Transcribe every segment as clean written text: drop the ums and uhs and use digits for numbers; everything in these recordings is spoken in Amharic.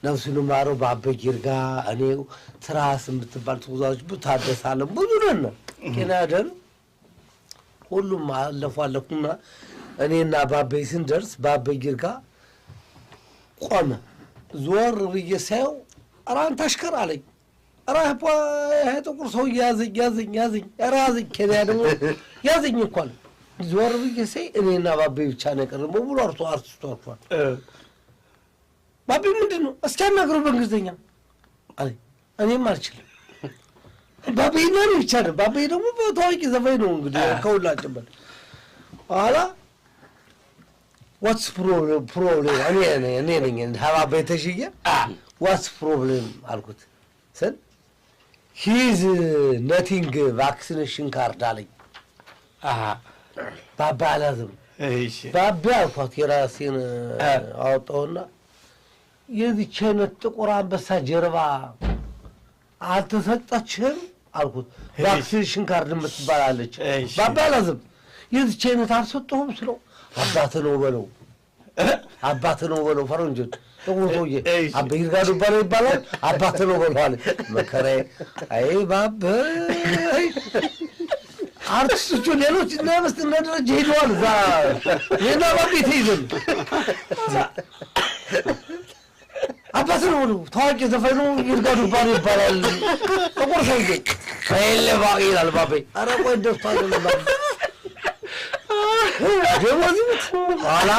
ነፍሱን ይማረው በአበ ይርጋ፣ እኔ ትራስ የምትባል ትውዛዎች ብዙ ታደሳለ ብዙ ነን። ኬንያ ደን ሁሉም አለፉ አለፉና እኔና ባቤ ስንደርስ ባቤ ይርጋ ቆመ። ዞር ብዬ ሳየው ኧረ አንተ አሽከር አለኝ። ኧረ ይሄ ጥቁር ሰው ያዘኝ ያዘኝ ያዘኝ፣ ኧረ ያዘኝ። ኬንያ ደግሞ ያዘኝ እኮ አለ። ዞር ብዬ ሳይ እኔና ባቤ ብቻ ነው የቀረን። በሙሉ አርቲስቱ አርፏል። ባቤ ምንድን ነው እስኪ አናግረው በእንግሊዝኛ አለኝ። እኔም አልችልም። ባቤ እና እኔ ብቻ ነን። ባቤ ደግሞ ታዋቂ ዘፋኝ ነው እንግዲህ ከሁላችን በላይ። ኋላ "What's problem?" እኔ ነኝ ባቤ ተሽዬ "What's problem?" አልኩት ስል "He's nothing vaccination card" አለኝ። ባባ አላዝም ባቤ አልኳት። የራሴን አወጣሁና "የዚች አይነት ጥቁር አንበሳ ጀርባ አልተሰጠችህም?" አልኩት። Vaccination card የምትባል አለች። ባባ አላዝም "የዚች አይነት አልሰጠሁም?" ስለው "አባት ነው በለው፣ አባት ነው በለው።" ፈረንጆች ጥቁር ሰውዬ አበ ይርጋ ዱባለ ይባላል። "አባት ነው በለው" አለ። መከራዬ! አይ ባበ፣ አርቲስቶቹ ሌሎች እነ መስት እነ ደረጀ ሄደዋል። እዛ እኔና ባቤ ተይዘን "አባት ነው በለው፣ ታዋቂ ዘፋኝ ነው፣ ይርጋ ዱባለ ይባላል። ጥቁር ሰውዬ ሌባ" ይላል ባቤ። ኧረ ቆይ እንደሱ አይደለም ባቤ። ደግሞ እዚህ ኋላ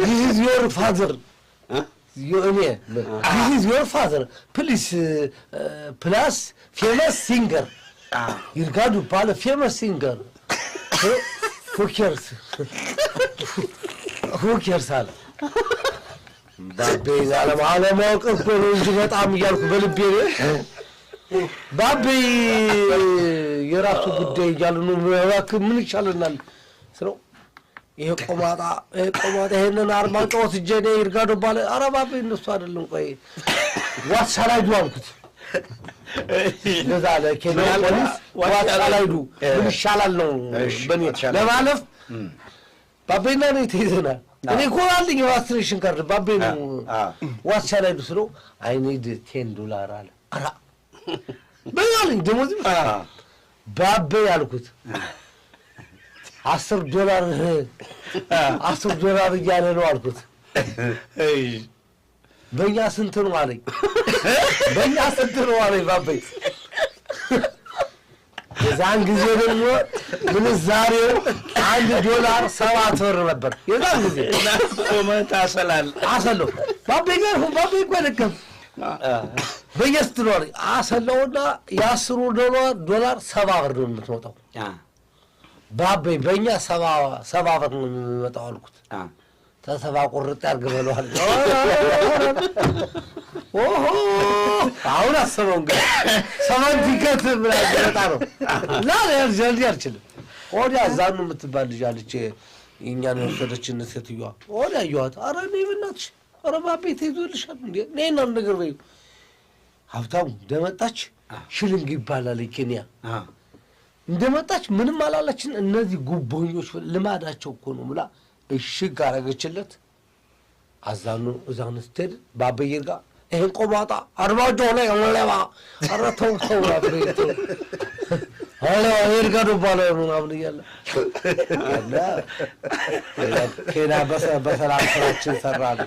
"This is your father" እኔ "This is your father, please, plus famous singer ይርጋ ዱባለ, famous singer. Who cares? Who cares?" አለ። ባቤ አለማወቅ እኮ ነው እንጂ በጣም እያልኩ በልቤ ባቤ የራሱ ጉዳይ እያሉ ነው። እባክህ ምን ይሻለናል ስለው ይሄ ቆማጣ፣ ይሄ ቆማጣ ይሄንን አርማጭሆ ወስጄ እኔ ይርጋ ዱባለ። ኧረ ባቤ እነሱ አይደለም፣ ቆይ "What shall I do?" አልኩት። እንደዛ አለ። ኬንያ ፖሊስ "What shall I do?" ምን ይሻላል ነው በእኔ ለማለፍ። ባቤና እኔ ተይዘናል። እኔ እኮ አለኝ የ vaccination card፣ ባቤ ነው። "What shall I do?" ስለው "I need $10" አለ። ኧረ በይ አለኝ ደሞዝ። ባቤ አልኩት፣ 10 ዶላር፣ 10 ዶላር እያለ ነው አልኩት። "በእኛ ስንት ነው?" አለኝ። "በእኛ ስንት ነው?" አለኝ ባቤ። የዛን ጊዜ ደግሞ ምንዛሬው 1 ዶላር 7 ብር ነበር። የዛን ጊዜ ቆመህ ታሰላለህ። አሰለው ባቤ ጋር ባቤ እኮ አይደለም በእኛ ስንት ነው አለኝ። አሰለውና የ10ሩ ዶላር 70 ብር ነው የምትመጣው። ባቤ በእኛ 70 ብር ነው የሚመጣው አልኩት። ተሰባ ቁርጥ ያርግ በለዋል። ኦሆ አሁን አስበው እንግዲህ 70 ቲከት ምናምን ሊመጣ ነው እና ጀልዲ አልችልም። ወዲያ ዛኑ የምትባል ልጅ አለች የእኛን የወሰደችን ሴትዮዋ። ወዲያ አየኋት። ኧረ ነይ በእናትሽ፣ ኧረ ባቤ ተይዞልሻል እንዴ፣ ነይና አንድ ነገር በይው። ሀብታሙ እንደመጣች ሽልንግ ይባላል ኬንያ እንደመጣች ምንም አላለችን። እነዚህ ጉቦኞች ልማዳቸው እኮ ነው ብላ እሽግ አረገችለት። አዛኑ እዛኑ ስትሄድ ባበየር ጋር ይሄን ቆማጣ አርማጮ ላይ ሌባ፣ ኧረ ተው ተው አብሬ ተው ሌባ ይርጋ ዱባለ ምናምን እያለ እና ኬንያ በሰላም ስራችን ሰራን።